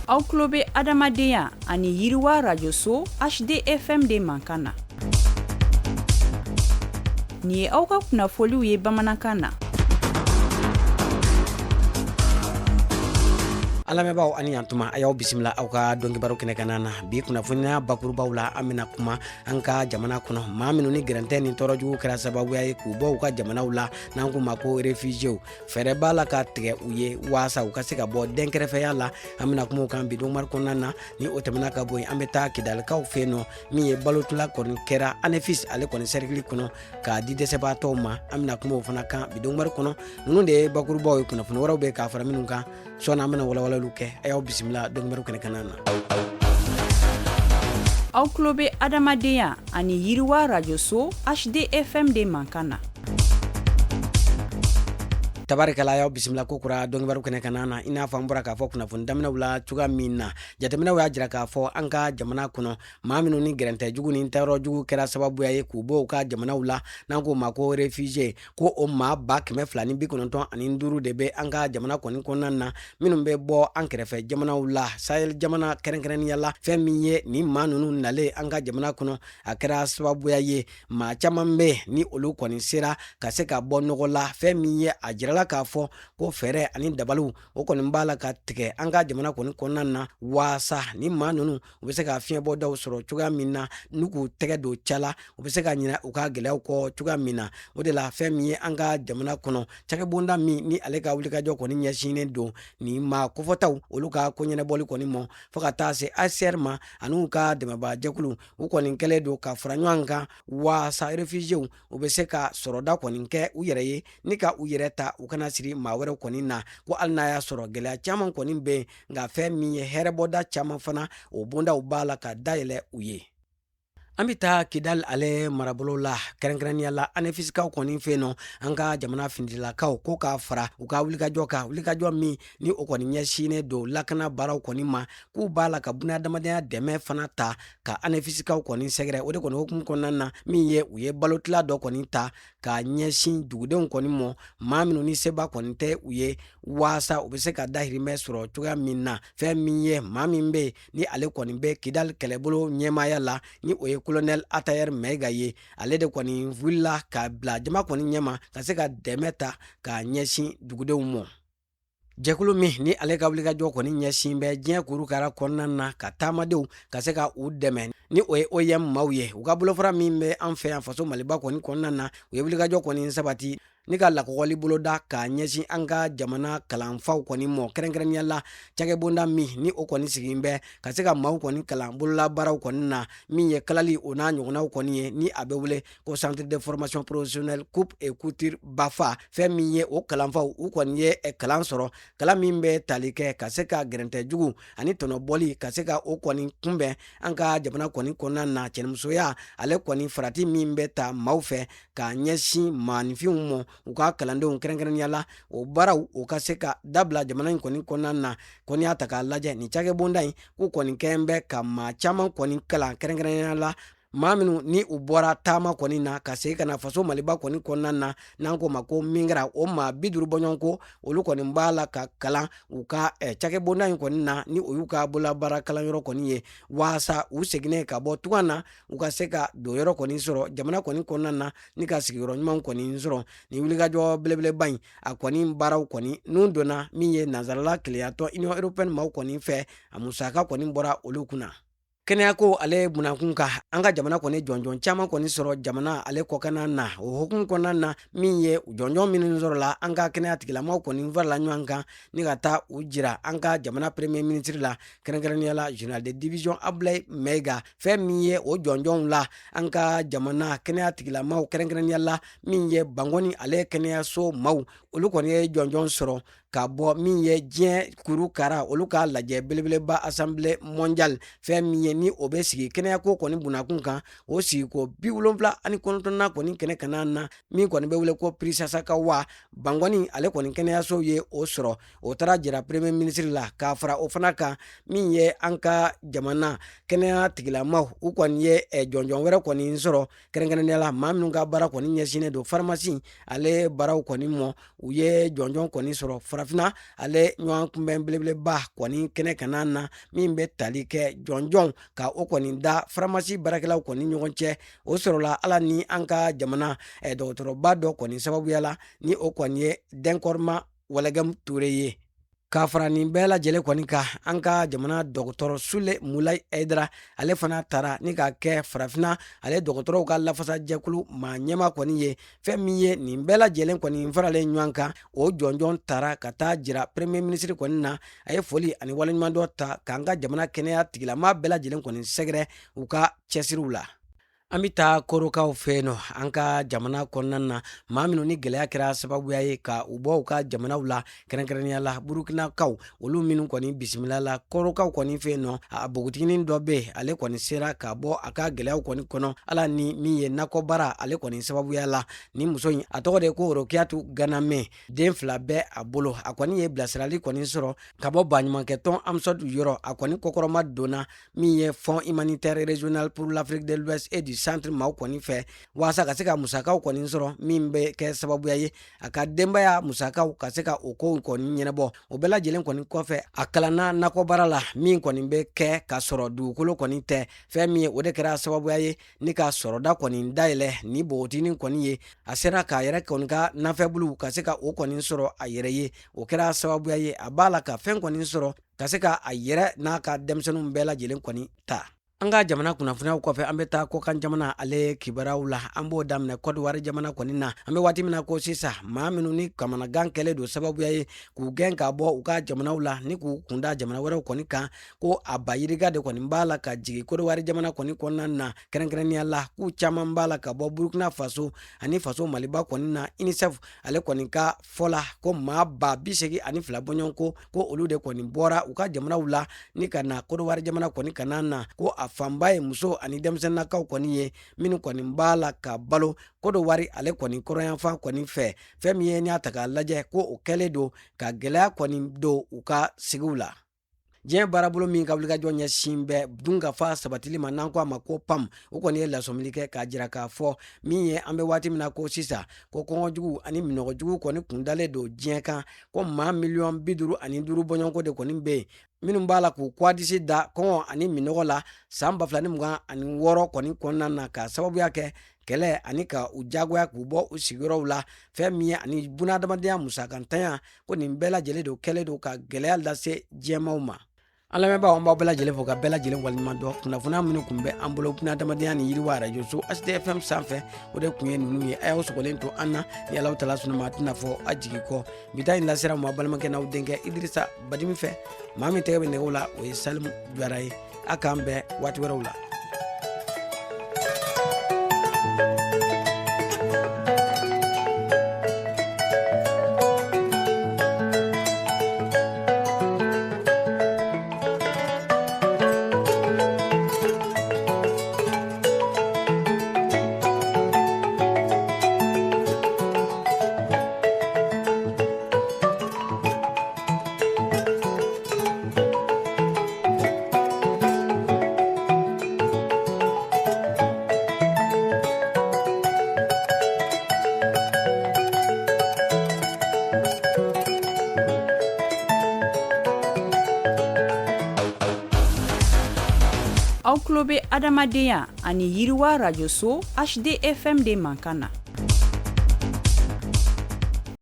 Aw tulo bɛ adamadenya ani yiriwa rajoso HDFM de mankan na. Nin ye aw ka kunnafoliw ye bamanankan na. An lamɛnbaaw ani yantuma, a y'aw bisimila aw ka donkibaru kɛnɛ kan na. Bi kunnafoniya bakurubaw la, an bɛna kuma an ka jamana kɔnɔ, maa minnu ni gɛrɛntɛ ni tɔɔrɔ jugu kɛra sababuya ye k'u bɔ u ka jamanaw la, n'an k'u ma ko réfugiéw, fɛɛrɛ b'a la ka tigɛ u ye waasa u ka se ka bɔ dɛnkɛrɛfɛya la. An bɛna kuma o kan bi donkibaru kɔnɔna na. Ni o tɛmɛna ka bɔ yen, an bɛ taa Kidalikaw fɛ yen nɔ, min ye balotila kɔni kɛra Anefis ale kɔni sɛrikili kɔnɔ k'a di dɛsɛbaatɔw ma. An bɛna kuma o fana kan bi donkibaru kɔnɔ. Ninnu de ye bakurubaw ye, kunnafoni wɛrɛw bɛ k'a fara minnu kan, sɔɔni an bɛna walawalaliw kɛ. A y'aw bisimila donkibaru kɛnɛ kan na. Aw tulo bɛ adamadenya ani yiriwa rajoso HDFM de mankan na. Tabarikala, y'aw bisimila ko kura donkibaru kɛnɛ kan na. I n'a fɔ an bɔra k'a fɔ kunnafoni daminɛw la cogoya min na, jateminɛw y'a jira k'a fɔ an ka jamana kɔnɔ, maa minnu ni gɛrɛntɛ jugu ni tɔɔrɔ jugu kɛra sababuya ye k'u bɔ u ka jamanaw la, n'an k'o ma ko réfugié, ko o maa 295,000 de bɛ an ka jamana kɔni kɔnɔna na, minnu bɛ bɔ an kɛrɛfɛ jamanaw la, Sahel jamana kɛrɛnkɛrɛnnenya la. Fɛn min ye nin maa ninnu nalen an ka jamana kɔnɔ, a kɛra sababuya ye maa caman bɛ ni olu kɔni sera ka se ka bɔ nɔgɔ la. Fɛn min ye a jirala k'a fɔ ko fɛɛrɛ ani dabaliw o kɔni b'a la ka tigɛ an ka jamana kɔni kɔnɔna na, waasa ni maa ninnu u bɛ se ka fiɲɛbɔdaw sɔrɔ cogoya min na, n'u k'u tɛgɛ don ca la, u bɛ se ka ɲinɛ u ka gɛlɛyaw kɔ cogoya min na. O de la, fɛn min ye an ka jamana kɔnɔ cakɛbonda min ni ale ka wulikajɔ kɔni ɲɛsinnen don nin maa kofɔtaw olu ka ko ɲɛnabɔli kɔni mɔ, fo ka taa se HCR ma an'u ka dɛmɛbaajɛkulu, u kɔni kɛlen don ka fara ɲɔgɔn kan waasa réfugiéw u bɛ se ka sɔrɔda kɔni kɛ u yɛrɛ ye ni ka u yɛrɛ ta, u kana siri maa wɛrɛw kɔni na. Ko hali n'a y'a sɔrɔ gɛlɛya caman kɔni bɛ yen, nka fɛn min ye hɛrɛbɔda caman fana, o bondaw b'a la ka dayɛlɛ u ye. An bɛ taa Kidal ale marabolo la, kɛrɛnkɛrɛnnenya la Anefisikaw kɔni fɛ yen nɔ. An ka jamana finitigilakaw ko k'a fara u ka wulikajɔ kan, wulikajɔ min ni o kɔni ɲɛsinnen don lakana baaraw kɔni ma, k'u b'a la ka bunadamadenya dɛmɛ fana ta ka Anefisikaw kɔni sɛgɛrɛ. O de kɔni hukumu kɔnɔna na, min ye u ye balotila dɔ kɔni ta ka ɲɛsin dugudenw kɔni mɔ, maa minnu ni seba kɔni tɛ u ye, waasa u bɛ se ka dahirimɛ sɔrɔ cogoya min na. Fɛn min ye maa min bɛ yen ni ale kɔni bɛ Kidal kɛlɛbolo ɲɛmaaya la, ni o ye kolonɛli Atayɛri Mɛyiga ye, ale de kɔni wulila ka bila jama kɔni ɲɛma ka se ka dɛmɛ ta ka ɲɛsin dugudenw mɔ. Jɛkulu min ni ale ka wulikajɔ kɔni ɲɛsin bɛ diɲɛ kurukara kɔnɔna na ka taamadenw ka se ka u dɛmɛ, ni o ye OIM maaw ye, u ka bolofara min bɛ an fɛ yan faso Maliba kɔni kɔnɔna na, u ye wulikajɔ kɔni sabati ni ka lakɔgɔli boloda ka ɲɛsin an ka jamana kalanfaw kɔni mɔ, kɛrɛnkɛrɛnnenya la cakɛbonda min ni o kɔni sigin bɛ ka se ka maaw kɔni kalan bololabaaraw kɔni na, min ye kalali o n'a ɲɔgɔnnaw kɔni ye, ni a bɛ wele ko centre de formation professionnelle coupe et couture Bafa. Fɛn min ye o kalanfaw, u kɔni ye kalan sɔrɔ, kalan min bɛ tali kɛ ka se ka gɛrɛntɛ jugu ani tɔnɔbɔli ka se ka o kɔni kunbɛn an ka jamana kɔni kɔnɔna na, cɛnimusoya ale kɔni farati min bɛ ta maaw fɛ ka ɲɛsin maaninfinw mɔ, u ka kalandenw kɛrɛnkɛrɛnnenya la, o baaraw o ka se ka dabila jamana in kɔni kɔnɔna na. Kɔni y'a ta k'a lajɛ, nin cakɛbonda in k'u kɔni kɛn bɛ ka maa caman kɔni kalan, kɛrɛnkɛrɛnnenya la maa minnu ni u bɔra taama kɔni na ka segin ka na faso Maliba kɔni kɔnɔna na, n'an k'o ma ko migrant, o maa 50 bɔɲɔgɔnko, olu kɔni b'a la ka kalan u ka cakɛbonda in kɔni na, ni o y'u ka bololabaara kalanyɔrɔ kɔni ye, waasa u seginnen ka bɔ tunga na, u ka se ka donyɔrɔ kɔni sɔrɔ jamana kɔni kɔnɔna na ni ka sigiyɔrɔ ɲuman kɔni sɔrɔ. Nin wulikajɔ belebeleba in, a kɔni baaraw kɔni nun donna min ye nansarala kelenyatɔn Union européenne maaw kɔni fɛ, a musaka kɔni bɔra olu kunna. Kɛnɛyako ale bunakun kan, an ka jamana kɔni jɔnjɔn caman kɔni sɔrɔ jamana ale kɔkanna na. O hukumu kɔnɔna na, min ye jɔnjɔn minnu sɔrɔla, an ka kɛnɛya tigilamaw kɔni farala ɲɔgɔn kan ni ka taa u jira an ka jamana premier ministre la, kɛrɛnkɛrɛnnenya la général de division Abulayi Mɛyiga. Fɛn min ye o jɔnjɔnw la, an ka jamana kɛnɛya tigilamaw, kɛrɛnkɛrɛnnenya la min ye Bankɔni ale kɛnɛyaso maaw, olu kɔni ye jɔnjɔn sɔrɔ ka bɔ min ye diɲɛ kuru kara olu ka lajɛ belebeleba assemblée mondiale, fɛn min ye ni o bɛ sigi kɛnɛyako kɔni bunakun kan, o sigiko 79nan kɔni kɛnɛ kan na, min kɔni bɛ wele ko prix Sasakawa, Bankɔni ale kɔni kɛnɛyaso ye o sɔrɔ. O taara jira premier ministre la. K'a fara o fana kan, min ye an ka jamana kɛnɛya tigilamaw, u kɔni ye jɔnjɔn wɛrɛ kɔni sɔrɔ, kɛrɛnkɛrɛnnenya la maa minnu ka baara kɔni ɲɛsinnen don faramasi ale baaraw kɔni mɔ, u ye jɔnjɔn kɔni sɔrɔ farafinna. Farafinna ale ɲɔgɔn kunbɛn belebeleba kɔni kɛnɛ kan na, min bɛ tali kɛ jɔnjɔn ka o kɔni da faramasi baarakɛlaw kɔni ɲɔgɔn cɛ. O sɔrɔla Ala ni an ka jamana dɔgɔtɔrɔba dɔ kɔni sababuya la, ni o kɔni ye Dɛnkɔrɔma Walɛgɛmu Ture ye. Ka fara nin bɛɛ lajɛlen kɔni kan, an ka jamana dɔgɔtɔrɔ Sule Mulayi Hayidara, ale fana taara ni ka kɛ Farafinna ale dɔgɔtɔrɔw ka lafasajɛkulu maa ɲɛma kɔni ye. Fɛn min ye nin bɛɛ lajɛlen kɔni faralen ɲɔgɔn kan, o jɔnjɔn taara ka taa jira premier ministre kɔni na. A ye foli ani waleɲumandɔn ta k'an ka jamana kɛnɛya tigilama bɛɛ lajɛlen kɔni sɛgɛrɛ u ka cɛsiriw la. An bɛ taa korokaw fɛ yen nɔ, an ka jamana kɔnɔna na, maa minnu ni gɛlɛya kɛra sababuya ye ka u bɔ u ka jamanaw la, kɛrɛnkɛrɛnnenya la Burukinakaw, olu minnu kɔni bisimila la korokaw kɔni fɛ yen nɔ. A npogotiginin dɔ bɛ yen, ale kɔni sera ka bɔ a ka gɛlɛyaw kɔni kɔnɔ Ala ni min ye nakɔbaara ale kɔni sababuya la. Ni muso in, a tɔgɔ de ko Rokiyatu Ganame, den 2 bɛ a bolo. A kɔni ye bilasirali kɔni sɔrɔ ka bɔ baɲumankɛtɔn AMSODE yɔrɔ. A kɔni kɔkɔrɔma donna min ye Fonds humanitaire régional pour l'Afrique de l'Ouest et du Centre maaw kɔni fɛ, waasa ka se ka musakaw kɔni sɔrɔ min bɛ kɛ sababuya ye a ka denbaya musakaw ka se ka o kow kɔni ɲɛnabɔ. O bɛɛ lajɛlen kɔni kɔfɛ, a kalanna nakɔbaara la min kɔni bɛ kɛ ka sɔrɔ dugukolo kɔni tɛ. Fɛn min ye, o de kɛra sababuya ye ni ka sɔrɔda kɔni dayɛlɛ ni npogotiginin kɔni ye. A sera k'a yɛrɛ kɔni ka nafɛnbuluw ka se ka o kɔni sɔrɔ a yɛrɛ ye. O kɛra sababuya ye a b'a la ka fɛn kɔni sɔrɔ ka se ka a yɛrɛ n'a ka denmisɛnninw bɛɛ lajɛlen kɔni ta. An ka jamana kunnafoniyaw kɔfɛ, an bɛ taa kɔkan jamana ale kibaruyaw la. An b'o daminɛ Kɔdiwari jamana kɔni na. An bɛ waati min na ko sisan, maa minnu ni kamanagan kɛlen don sababuya ye k'u gɛn ka bɔ u ka jamanaw la ni k'u kunda jamana wɛrɛw kɔni kan, ko a ba yirika de kɔni b'a la ka jigin Kɔdiwari jamana kɔni kɔnɔna na, kɛrɛnkɛrɛnnenya la k'u caman b'a la ka bɔ Burukina Faso ani Faso Maliba kɔni na. UNICEF ale kɔni ka fɔ la ko maa 82,000 bɔɲɔgɔnko, ko olu de kɔni bɔra u ka jamanaw la ni ka na Kɔdiwari jamana kɔni kana na, ko a fanba ye muso ani denmisɛnninnakaw kɔni ye minnu kɔni b'a la ka balo Kɔdiwari ale kɔni kɔrɔnyanfan kɔni fɛ. Fɛn min ye, n'i y'a ta k'a lajɛ, ko o kɛlen don ka gɛlɛya kɔni don u ka sigiw la. Diɲɛ baarabolo min ka wulikajɔ ɲɛsin bɛ dunkafa sabatili ma, n'an ko a ma ko PAM, o kɔni ye lasɔmili kɛ k'a jira k'a fɔ min ye, an bɛ waati min na ko sisan, ko kɔngɔjugu ani minɔgɔjugu kɔni kundalen don diɲɛ kan, ko maa miliyɔn 55 bɔɲɔgɔnko de kɔni bɛ yen minnu b'a la k'u kwadisi da kɔngɔ ani minɔgɔ la san 2026 kɔni kɔnɔna na, ka sababuya kɛ kɛlɛ ani ka u jagoya k'u bɔ u sigiyɔrɔw la. Fɛn min ye ani bunadamadenya musakantanya, ko nin bɛɛ lajɛlen don kɛlen don ka gɛlɛya lase diɲɛmaw ma. An lamɛnbaaw, an b'aw bɛɛ lajɛlen fo ka bɛɛ lajɛlen waleɲuman dɔn. Kunnafoniya minnu tun bɛ an bolo bunadamadenya ni yiriwa arajoso HDFM sanfɛ, o de tun ye ninnu ye. A y'aw sɔgɔlen to an na ni Alahu taala sɔnna ma, a tɛna fɔ a jigi kɔ. Bi ta in lasera ma balimakɛ n'aw denkɛ Idirisa Badimi fɛ. Maa min tɛgɛ bɛ nɛgɛw la, o ye Salimu Jara ye. A k'an bɛn waati wɛrɛw la. Aw tulo bɛ adamadenya ani yiriwa rajoso HDFM de mankan na.